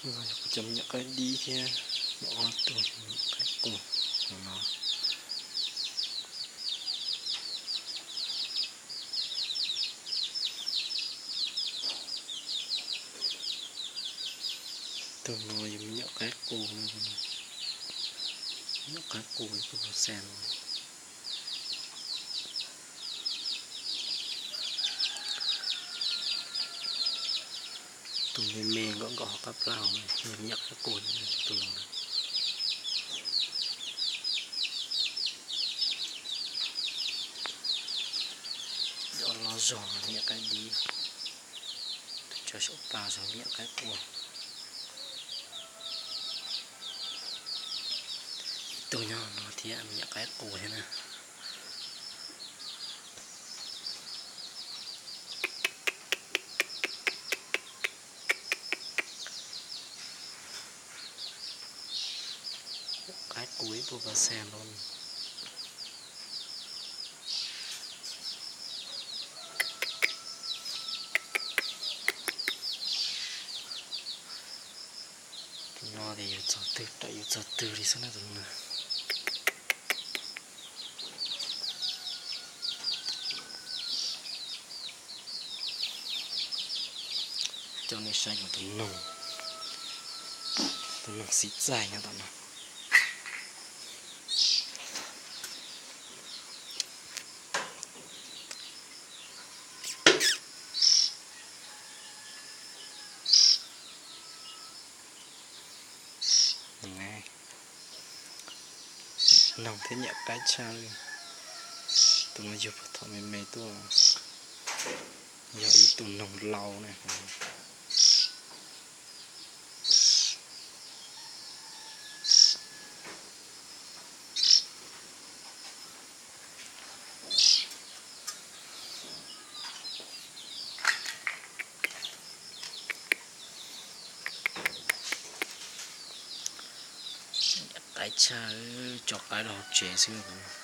Kuv cov me nyuam qaib dib thiab, muaj ob tug me nyuam qaib qus no. Tus no yog me nyuam qaib qus, me nyuam qaib qus ib puas percent no. Tus me me nkaum nkaum hauv qab plab hauv, yog me nyuam qaib qus tus no. Cov loj zog me nyuam qaib dib, tus cov saum pag zog me nyuam qaib qus. Ib tug nyob no thiab me nyuam qaib qus thiab na. Qaib qus ib puas percent los. Tus no ces yus txog twg rawm yus txog twg li xwb na tus no. Coj nej saib tus noog, tus noog xim txaij nyob tom no. Noog thiab nyuam qaib tshaj li. Tus no yug puag thaum me me tuaj, yog ib tug noog lau na. Qaib tshaj, tso qaib rau hauv tsev xwb.